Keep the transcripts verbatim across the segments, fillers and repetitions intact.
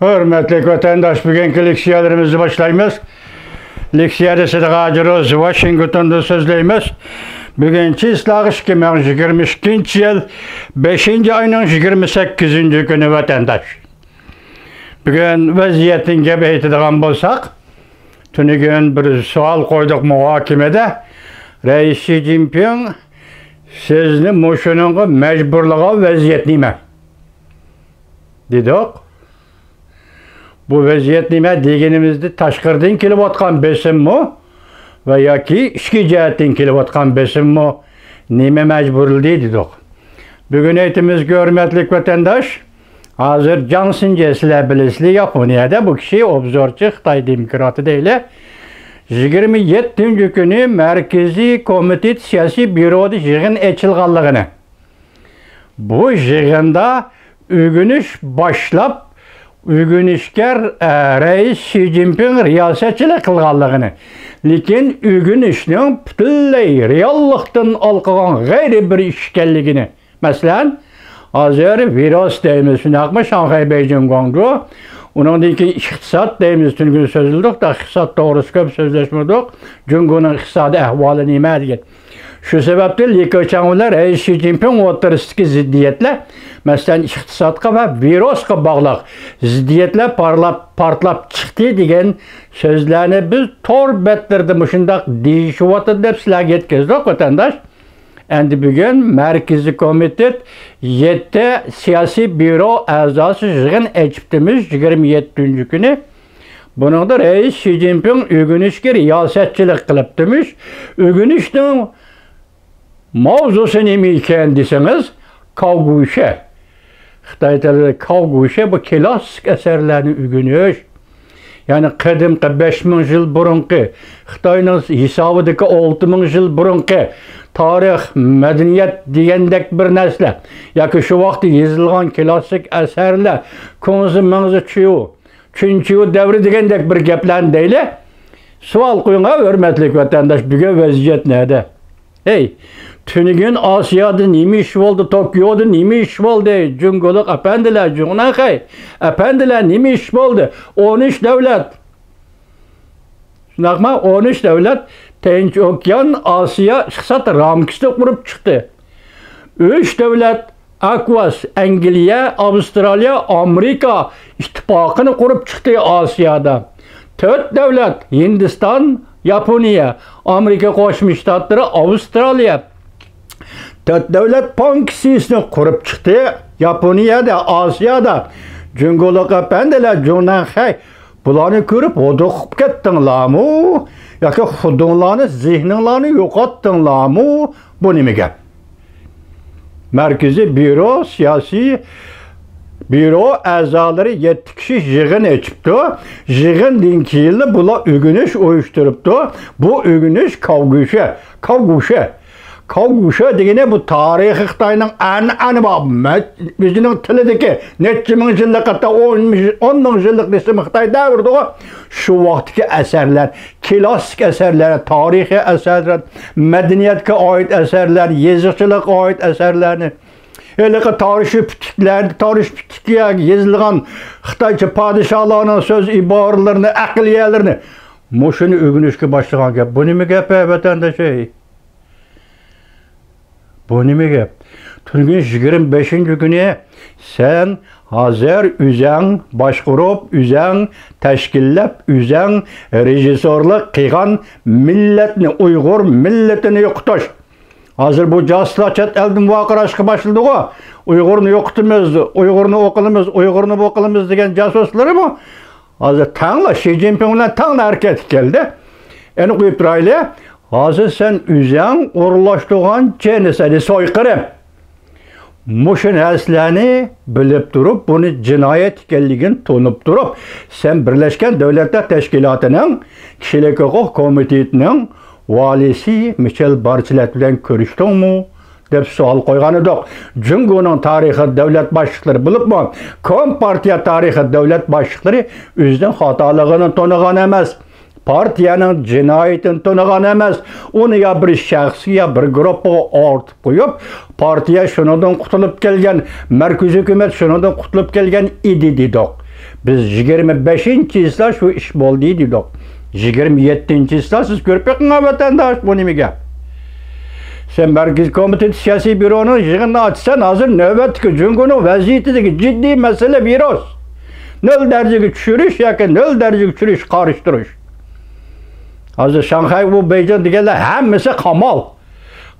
ھۆرمەتلىك ۋەتەنداش، بۈگۈنكى لېكسىيەلىرىمىزنى باشلايمىز. لېكسىيەدە سىدىق ھاجىروز، ۋاشىنگتوندىن سۆزلەيمىز. بۈگۈن چىسلاغ ئىككى مىڭ يىگىرمە ئىككىنچى يىل بەشىنچى ئاينىڭ يىگىرمە سەككىزىنچى كۈنى، ۋەتەنداش. بۈگۈن ۋەزىيەتتىن گەپ ئېيتىدىغان بولساق، تۈنۈگۈن بىر سوئال قويدۇق مۇھاكىمىدە. رەئىس شى جىنپىڭ سىزنى مۇشۇنىڭغا مەجبۇرلىغان ۋەزىيەت نېمە؟ دېدۇق. بۇ ۋەزىيەت نېمە دېگىنىمىزدە، تاشقىرىدىن كېلىۋاتقان بېسىممۇ ۋە ياكى ئىچكى جەھەتتىن كېلىۋاتقان بېسىممۇ نېمە مەجبۇرلىدى دېدۇق. بۈگۈن ئېيتىمىزكى، ھۆرمەتلىك ۋەتەنداش، ھازىر جاڭ سىنجې، سىلەر بىلىسىلەر، ياپونىيەدە بۇ كىشى ئوبزورچى، خىتاي دېموكراتى دەيلى. يىگىرمە يەتتىنچى كۈنى مەركىزىي كومىتېت سىياسىي بيۇرودا يىغىن ئېچىلغانلىقىنى، بۇ يىغىندا ئۆگىنىش باشلاپ، ئۆگىنىشكە، ئە، رەئىس شى جىنپىڭ رىياسەتچىلىك قىلغانلىقىنى، لېكىن ئۆگىنىشنىڭ پۈتۈنلەي رېئاللىقتىن ھالقىغان غەيرىي بىر ئىش ئىكەنلىكىنى، مەسىلەن، ھازىر ۋىرۇس دەيمىز، شۇنداقمۇ؟ شاڭخەي، بېيجىڭ، گۇاڭجۇ. ئۇنىڭدىن كېيىن ئىقتىساد دەيمىز، تۈنۈگۈن سۆزلىدۇق، ئىقتىساد توغرىسىدا كۆپ سۆزلەشمىدۇق. جۇڭگونىڭ ئىقتىسادىي ئەھۋالى نېمە دېگەن. شۇ سەۋەبتىن لى كېچياڭ بىلەن رەئىس شى جىنپىڭ ئوتتۇرىسىدىكى زىددىيەتلەر، مەسىلەن، ئىقتىسادقا ۋە ۋىرۇسقا باغلىق زىددىيەتلەر پارلاپ، پارتلاپ چىقتى دېگەن سۆزلەرنى بىز تور بەتلىرىدە مۇشۇنداق دېيىشىۋاتىدۇ دەپ سىلەرگە يەتكۈزدۇق، ۋەتەنداش. ئەمدى بۈگۈن مەركىزىي كومىتېت يەتتە سىياسىي بيۇرو ئەزاسى يىغىن ئېچىپتىمىز، يىگىرمە يەتتىنچى كۈنى. بۇنىڭدا رەئىس شى جىنپىڭ ئۆگىنىشكە رىياسەتچىلىك قىلىپتىمىز. ئۆگىنىشنىڭ ماۋزۇسى نېمە ئىكەن دېسىڭىز، كاۋگۇشە. خىتاي تىلىدا كاۋگۇشە، بۇ كىلاسسىك ئەسەرلەرنى ئۆگىنىش. يەنى قەدىمكى، بەش مىڭ يىل بۇرۇنقى، خىتاينىڭ ھېسابىدىكى ئالتە مىڭ يىل بۇرۇنقى تارىخ، مەدەنىيەت دېگەندەك بىر نەرسىلەر ياكى شۇ ۋاقىتتا يېزىلغان كىلاسسىك ئەسەرلەر، كۇڭزى، مىڭزى، چيۇ، چۈنچيۇ دەۋرى دېگەندەك بىر گەپلەرنى دەيلى. سوئال قويۇڭ، ھۆرمەتلىك ۋەتەنداش، بۈگۈن ۋەزىيەت نەدە؟ ھەي، تۈنۈگۈن ئاسىيادا نېمە ئىش بولدى؟ توكيودا نېمە ئىش بولدى؟ جۇڭگولۇق ئەپەندىلەر، جۇڭنەنخەي ئەپەندىلەر، نېمە ئىش بولدى؟ ئون ئۈچ دۆلەت، شۇنداقمۇ؟ ئون ئۈچ دۆلەت تىنچ ئوكيان ئاسىيا ئىقتىساد رامكىسىنى قۇرۇپ چىقتى. ئۈچ دۆلەت، ئاكۋاس، ئەنگلىيە، ئاۋسترالىيە، ئامېرىكا ئىتتىپاقىنى قۇرۇپ چىقتى ئاسىيادا. تۆت دۆلەت، ھىندىستان، ياپونىيە، ئامېرىكا قوشما شتاتلىرى، ئاۋسترالىيە. تۆت دۆلەت بانكىسىنى قۇرۇپ چىقتى ياپونىيەدە، ئاسىيادا. جۇڭگولۇق ئەپەندىلەر، جۇڭنەنخەي، بۇلارنى كۆرۈپ ھودۇقۇپ كەتتىڭلارمۇ؟ ياكى خۇدۇڭلارنى، زېھنىڭلارنى يوقاتتىڭلارمۇ؟ بۇ نېمە گەپ؟ مەركىزىي بيۇرو، سىياسىي بيۇرو ئەزالىرى يەتتە كىشى يىغىن ئېچىپتۇ. يىغىندىن كېيىنلا بۇلار ئۆگىنىش ئۇيۇشتۇرۇپتۇ. بۇ ئۆگىنىش كاۋگۇشە، كاۋگۇشە. كاۋگۇشە دېگىنى بۇ تارىخىي خىتاينىڭ ئەنئەنە بار، مە-، ئۆزىنىڭ تىلىدىكى نەچچە مىڭ يىللىق، ھەتتا ئون، ئون مىڭ يىللىق دېسىمۇ خىتاي دەۋرىدىغۇ. شۇ ۋاقىتتىكى ئەسەرلەر، كىلاسسىك ئەسەرلەر، تارىخىي ئەسەرلەر، مەدەنىيەتكە ئائىت ئەسەرلەر، يېزىقچىلىققا ئائىت ئەسەرلەرنى، ھېلىقى تارىخىي پۈتۈكلەر، تارىخىي پۈتۈكلەرگە يېزىلغان خىتايچە پادىشاھلارنىڭ سۆز ئىبارىلىرىنى، ئەقلىيەلىرىنى، مۇشۇنى ئۆگىنىشكە باشلىغان گەپ. بۇ نېمە گەپ، ھە، ۋەتەنداش، ھەي؟ بۇ نېمە گەپ؟ تۈنۈگۈن يىگىرمە بەشىنچى كۈنى سەن ھازىر ئۆزەڭ باشقۇرۇپ، ئۆزەڭ تەشكىللەپ، ئۆزەڭ رېژىسسورلۇق قىلغان مىللەتنى، ئۇيغۇر مىللىتىنى يوقىتىش. ھازىر بۇ جاسۇسلار چەت ئەلدىن ۋارقىراشقا باشلىدىغۇ. ئۇيغۇرنى يوقىتىمىز، ئۇيغۇرنى ئۇ قىلىمىز، ئۇيغۇرنى بۇ قىلىمىز دېگەن جاسۇسلىرىمۇ ھازىر تەڭلا شى جىنپىڭ بىلەن تەڭلا ھەرىكەتكە كەلدى. ئېنىق قويۇپ تۇرايلى. ھازىر سەن ئۆزەڭ ئورۇنلاشتۇرغان جېنوسايد، سويقىرىم. مۇشۇ نەرسىلەرنى بىلىپ تۇرۇپ، بۇنى جىنايەت ئىكەنلىكىنى تونۇپ تۇرۇپ، سەن بىرلەشكەن دۆلەتلەر تەشكىلاتىنىڭ كىشىلىك ھوقۇق كومىتېتىنىڭ ۋالىسى مىچېل بارچىلەت بىلەن كۆرۈشتۈڭمۇ؟ دەپ سوئال قويغان ئىدۇق. جۇڭگونىڭ تارىخىي دۆلەت باشلىقلىرى بولۇپمۇ، كومپارتىيە تارىخىي دۆلەت باشلىقلىرى ئۆزىنىڭ خاتالىقىنى تونۇغان ئەمەس، پارتىيەنىڭ جىنايىتىنى تونۇغان ئەمەس، ئۇنى يا بىر شەخسكە، يا بىر گۇرۇپپىغا ئارتىپ قويۇپ، پارتىيە شۇنىڭدىن قۇتۇلۇپ كەلگەن، مەركىزىي ھۆكۈمەت شۇنىڭدىن قۇتۇلۇپ كەلگەن ئىدى دېدۇق. بىز يىگىرمە بەشىنچى چىسلا شۇ ئىش بولدى دېدۇق. يىگىرمە يەتتىنچى چىسلا سىز كۆرۈپ بېقىڭ، ۋەتەنداش، بۇ نېمە گەپ؟ سەن مەركىزىي كومىتېت سىياسىي بيۇرونىڭ يىغىنىنى ئاچىسەن، ھازىر نۆۋەتتىكى جۇڭگونىڭ ۋەزىيىتىدىكى جىددىي مەسىلە ۋىرۇس. نۆل دەرىجىگە چۈشۈرۈش ياكى نۆل دەرىجىگە چۈشۈرۈش، قارشى تۇرۇش. ھازىر شاڭخەي، بۇ بېيجىڭ دېگەنلەر ھەممىسى قامال.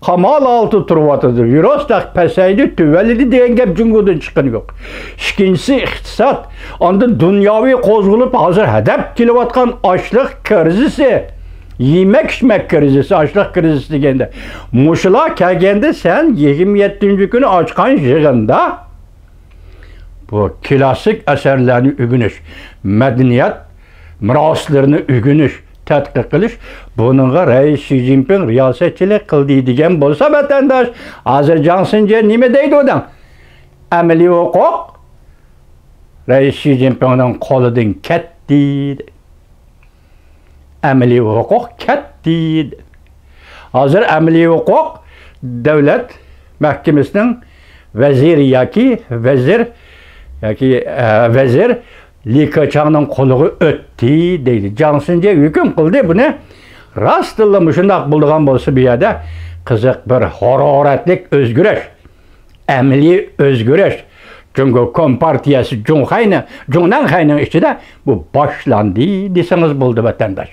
قامال ئالتىدا تۇرۇۋاتىدۇ. ۋىرۇس تېخى پەسەيدى، تۆۋەنلىدى دېگەن گەپ جۇڭگودىن چىققىنى يوق. ئىككىنچىسى ئىقتىساد. ئاندىن دۇنياۋى قوزغىلىپ، ھازىر ھەدەپ كېلىۋاتقان ئاشلىق كىرىزىسى، يېمەك ئىچمەك كىرىزىسى، ئاشلىق كىرىزىسى دېگەندە، مۇشۇلار كەلگەندە سەن يىگىرمە يەتتىنچى كۈنى ئاچقان يىغىندا بۇ كلاسسىك ئەسەرلەرنى ئۆگىنىش، مەدەنىيەت مىراسلىرىنى ئۆگىنىش، تەتقىق قىلىش، بۇنىڭغا رەئىس شى جىنپىڭ رىياسەتچىلىك قىلدى دېگەن بولسا، ۋەتەنداش، ھازىر جاڭ سىنجيې نېمە دەيدۇ دەڭ؟ ئەمەلىي ھوقۇق رەئىس شى جىنپىڭنىڭ قولىدىن كەتتى. ئەمەلىي ھوقۇق كەتتى. ھازىر ئەمەلىي ھوقۇق دۆلەت مەھكىمىسىنىڭ ۋەزىرى ياكى ۋەزىر، ياكى، ئە، ۋەزىر لى كېچاڭنىڭ قولىغا ئۆتتى دەيدۇ. جاڭ سىنجيې ھۆكۈم قىلدى بۇنى. راستتىنلا مۇشۇنداق بولىدىغان بولسا، بۇ يەردە قىزىق بىر ھارارەتلىك ئۆزگىرىش، ئەمەلىي ئۆزگىرىش جۇڭگو كومپارتىيەسى جۇڭخەينىڭ، جۇڭنەنخەينىڭ ئىچىدە بۇ باشلاندى دېسىڭىز بولىدۇ، ۋەتەنداش.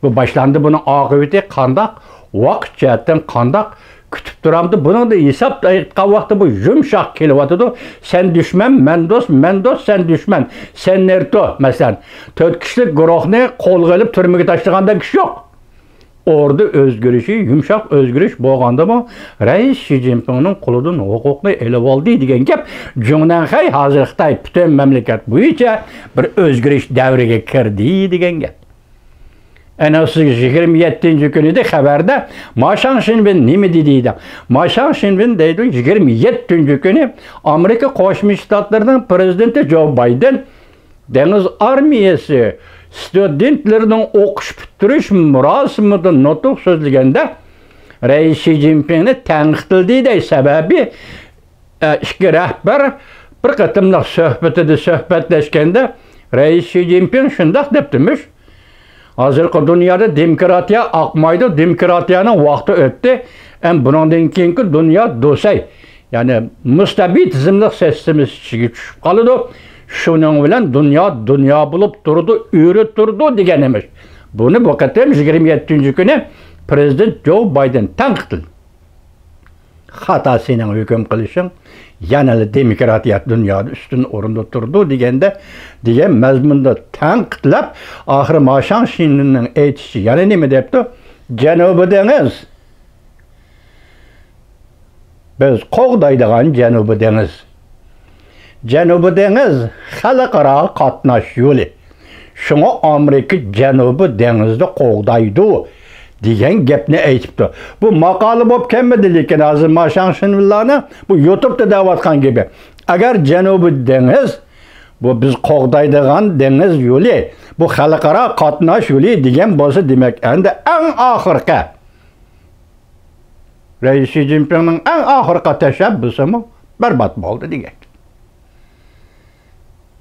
بۇ باشلاندى، بۇنىڭ ئاقىۋىتى قانداق، ۋاقىت جەھەتتىن قانداق كۈتۈپ تۇرامدۇ؟ بۇنىڭدا ھېساب ئېيتقان ۋاقىتتا بۇ يۇمشاق كېلىۋاتىدۇ. سەن دۈشمەن، مەن دوست، مەن دوست، سەن دۈشمەن، سەن نېرتو. مەسىلەن، تۆت كىشىلىك گۇرۇھنى قولغا ئېلىپ تۈرمىگە تاشلىغاندەك ئىش يوق. ئوردا ئۆزگىرىشى، يۇمشاق ئۆزگىرىش بولغاندىمۇ، رەئىس شى جىنپىڭنىڭ قولىدىن ھوقۇقنى ئېلىۋالدى دېگەن گەپ. جۇڭنەنخەي ھازىر خىتاي پۈتۈن مەملىكەت بويىچە بىر ئۆزگىرىش دەۋرىگە كىردى دېگەن گەپ. ئەنە سىز يىگىرمە يەتتىنچى كۈنى ئىدى خەۋەردە، ما شاڭشىنۋېن نېمە دېدى دەڭ؟ ما شاڭشىنۋېن دەيدۇ، يىگىرمە يەتتىنچى كۈنى ئامېرىكا قوشما شتاتلىرىنىڭ پرېزىدېنتى جو بايدېن دېڭىز ئارمىيەسى ستۇدېنتلىرىنىڭ ئوقۇش پۈتتۈرۈش مۇراسىمىدا نۇتۇق سۆزلىگەندە، رەئىس شى جىنپىڭنى تەنقىدلىدى دەي. سەۋەبى، ئە، ئىككى رەھبەر بىر قېتىملىق سۆھبىتىدە سۆھبەتلەشكەندە، رەئىس شى جىنپىڭ شۇنداق دەپتىمىش، ھازىرقى دۇنيادا دېموكراتىيە ئاقمايدۇ، دېموكراتىيەنىڭ ۋاقتى ئۆتتى. ئەمما بۇنىڭدىن كېيىنكى دۇنيا دوسەي، يەنى مۇستەبىتىزملىق سىستېمىسى ئىچىگە چۈشۈپ قالىدۇ. شۇنىڭ بىلەن دۇنيا دۇنيا بولۇپ تۇرىدۇ، ئۆرە تۇرىدۇ دېگەن ئىمىش. بۇنى بۇ قېتىم يىگىرمە يەتتىنچى كۈنى پرېزىدېنت جو بايدېن تەنقىدلىدى. خاتا سېنىڭ ھۆكۈم قىلىشىڭ، يەنىلا دېموكراتىيە دۇنيادا ئۈستۈن ئورۇندا تۇرىدۇ دېگەندە، دېگەن مەزمۇندا تەنقىدلەپ، ئاخىرى ما شاڭشىنۋېننىڭ ئېيتىشىچە يەنە نېمە دەپتۇ؟ جەنۇبىي دېڭىز، بىز قوغدايدىغان جەنۇبىي دېڭىز. جەنۇبىي دېڭىز خەلقئارا قاتناش يولى. شۇڭا ئامېرىكا جەنۇبىي دېڭىزنى قوغدايدۇ دېگەن گەپنى ئېيتىپتۇ. بۇ ماقالە بولۇپ كەلمىدى، لېكىن ھازىر ما شاڭشىنۋېنلارنىڭ بۇ يۇتۇبتا دەۋاتقان گېپى. ئەگەر جەنۇبىي دېڭىز، بۇ بىز قوغدايدىغان دېڭىز يولى، بۇ خەلقئارا قاتناش يولى دېگەن بولسا، دېمەك، ئەندى ئەڭ ئاخىرقى رەئىس شى جىنپىڭنىڭ ئەڭ ئاخىرقى تەشەببۇسىمۇ بەربات بولدى دېگەن.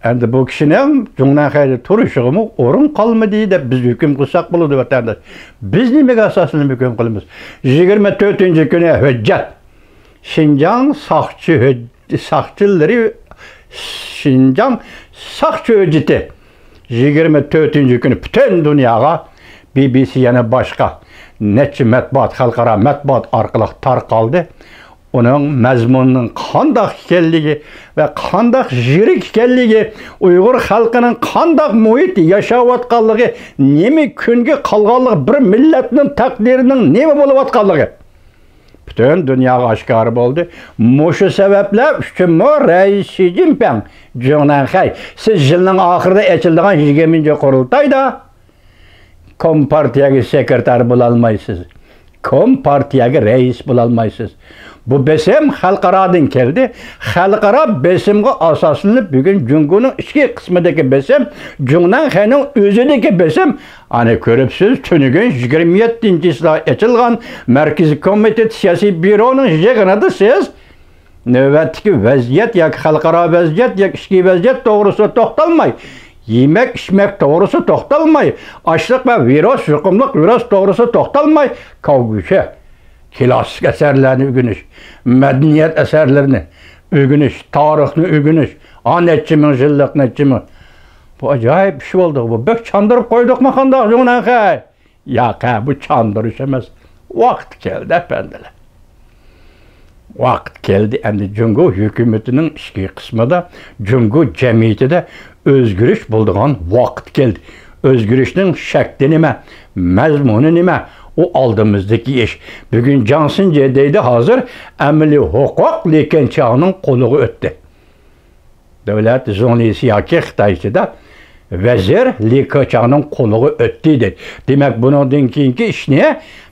ئەمدى بۇ كىشىنىڭ جۇڭنەنخەيدە تۇرۇشىغىمۇ ئورۇن قالمىدى دەپ بىز ھۆكۈم قىلساق بولىدۇ، ۋەتەنداش. بىز نېمىگە ئاساسلىنىپ ھۆكۈم قىلىمىز؟ يىگىرمە تۆتىنچى كۈنى ھۆججەت. شىنجاڭ ساقچى ھۆج-، ساقچىلىرى، شىنجاڭ ساقچى ھۆججىتى. يىگىرمە تۆتىنچى كۈنى پۈتۈن دۇنياغا بى بى سى يەنە باشقا نەچچە مەتبۇئات، خەلقئارا مەتبۇئات ئارقىلىق تارقالدى. ئۇنىڭ مەزمۇنىنىڭ قانداق ئىكەنلىكى ۋە قانداق يىرىك ئىكەنلىكى، ئۇيغۇر خەلقىنىڭ قانداق مۇھىتتا ياشاۋاتقانلىقى، نېمە كۈنگە قالغانلىقى، بىر مىللەتنىڭ تەقدىرىنىڭ نېمە بولۇۋاتقانلىقى پۈتۈن دۇنياغا ئاشكارا بولدى. مۇشۇ سەۋەبلەر ئۈچۈنمۇ رەئىس شى جىنپىڭ، جۇڭنەنخەي، سىز يىلنىڭ ئاخىرىدا ئېچىلىدىغان يىگىرمىنچى قۇرۇلتايدا كومپارتىيەگە سېكرېتار بولالمايسىز. كومپارتىيەگە رەئىس بولالمايسىز. بۇ بېسىم خەلقئارادىن كەلدى. خەلقئارا بېسىمغا ئاساسلىنىپ، بۈگۈن جۇڭگونىڭ ئىچكى قىسمىدىكى بېسىم، جۇڭنەنخەينىڭ ئۆزىدىكى بېسىم. ئانا كۆرۈپسىز، تۈنۈگۈن يىگىرمە يەتتىنچى چىسلا ئېچىلغان مەركىزىي كومىتېت سىياسىي بيۇرونىڭ يىغىنىدا سىز نۆۋەتتىكى ۋەزىيەت ياكى خەلقئارا ۋەزىيەت ياكى ئىچكى ۋەزىيەت توغرىسىدا توختالماي، يېمەك-ئىچمەك توغرىسىدا توختالماي، ئاشلىق ۋە ۋىرۇس، يۇقۇملۇق ۋىرۇس توغرىسىدا توختالماي، كاۋگۈشە، كلاسسىك ئەسەرلەرنى ئۆگىنىش، مەدەنىيەت ئەسەرلىرىنى ئۆگىنىش، تارىخنى ئۆگىنىش، ئا، نەچچە مىڭ يىللىق، نەچچە مىڭ. بۇ ئاجايىپ ئىش بولدى. بۇ بەك چاندۇرۇپ قويدۇقمۇ قانداق، جۇڭنەنخەي؟ ياق، ھە، بۇ چاندۇرۇش ئەمەس. ۋاقىت كەلدى، ئەپەندىلەر. ۋاقىت كەلدى، ئەمدى جۇڭگو ھۆكۈمىتىنىڭ ئىچكى قىسمىدا، جۇڭگو جەمئىيىتىدە ئۆزگىرىش بولىدىغان ۋاقىت كەلدى. ئۆزگىرىشنىڭ شەكلى نېمە؟ مەزمۇنى نېمە؟ ئۇ ئالدىمىزدىكى ئىش. بۈگۈن جاڭ سىنجې دەيدۇ، ھازىر ئەمەلىي ھوقۇق لى كېچياڭنىڭ قولىغا ئۆتتى. دۆلەت زۇڭلىسى ياكى خىتايچىدا ۋەزىر لى كېچياڭنىڭ قولىغا ئۆتتى دەيدۇ. دېمەك، بۇنىڭدىن كېيىنكى ئىشنى،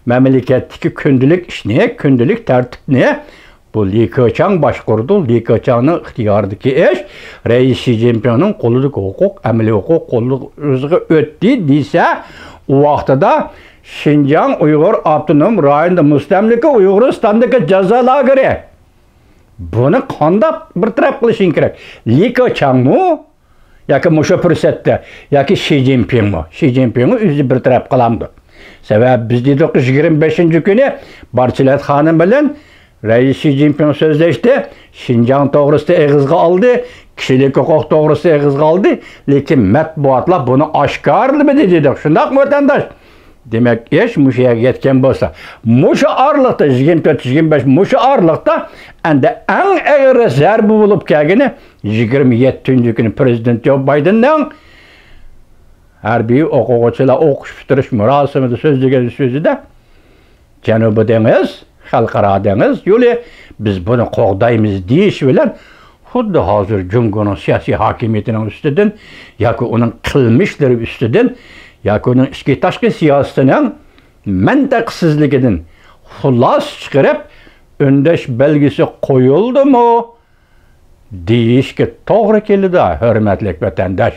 مەملىكەتتىكى كۈندىلىك ئىشنى، كۈندىلىك تەرتىپنى بۇ لى كېچياڭ باشقۇرىدۇ. لى كېچياڭنىڭ ئىختىيارىدىكى ئىش، رەئىس شى جىنپىڭنىڭ قولىدىكى ھوقۇق، ئەمەلىي ھوقۇق قولىغا ئۆتتى دېسە، ئۇ ۋاقتىدا شىنجاڭ ئۇيغۇر ئاپتونوم رايونىدا مۇستەملىكە ئۇيغۇرىستاندىكى جازا لاگېرى، بۇنى قانداق بىر تەرەپ قىلىشىڭ كېرەك؟ لى كېچياڭمۇ ياكى مۇشۇ پۇرسەتتە، ياكى شى جىنپىڭمۇ؟ شى جىنپىڭمۇ ئۆزى بىر تەرەپ قىلامدۇ؟ سەۋەبى بىز دېدۇق، يىگىرمە بەشىنچى كۈنى بارچىلەت خانىم بىلەن رەئىس شى جىنپىڭ سۆزلەشتى. شىنجاڭ توغرىسىدا ئېغىزغا ئالدى، كىشىلىك ھوقۇق توغرىسىدا ئېغىزغا ئالدى، لېكىن مەتبۇئاتلار بۇنى ئاشكارىلىمىدى دېدۇق. شۇنداقمۇ، ۋەتەنداش؟ دېمەك، ئىش مۇشۇ يەرگە يەتكەن بولسا، مۇشۇ ئارىلىقتا، يىگىرمە تۆت، يىگىرمە بەش، مۇشۇ ئارىلىقتا ئەندى ئەڭ ئېغىر زەربە بولۇپ كەلگىنى، يىگىرمە يەتتىنچى كۈنى پىرېزىدېنت جو بايدېننىڭ ھەربىي ئوقۇغۇچىلار ئوقۇش پۈتتۈرۈش مۇراسىمىدا سۆزلىگەن سۆزىدە، جەنۇبىي دېڭىز، خەلقئارا دېڭىز يولى، بىز بۇنى قوغدايمىز دېيىشى بىلەن، خۇددى ھازىر جۇڭگونىڭ سىياسىي ھاكىمىيىتىنىڭ ئۈستىدىن ياكى ئۇنىڭ قىلمىشلىرى ئۈستىدىن ياكى ئۇنىڭ ئىچكى تاشقى سىياسىتىنىڭ مەنتىقسىزلىكىدىن خۇلاسە چىقىرىپ، ئۈندەش بەلگىسى قويۇلدىمۇ دېيىشكە توغرا كېلىدۇ، ھۆرمەتلىك ۋەتەنداش.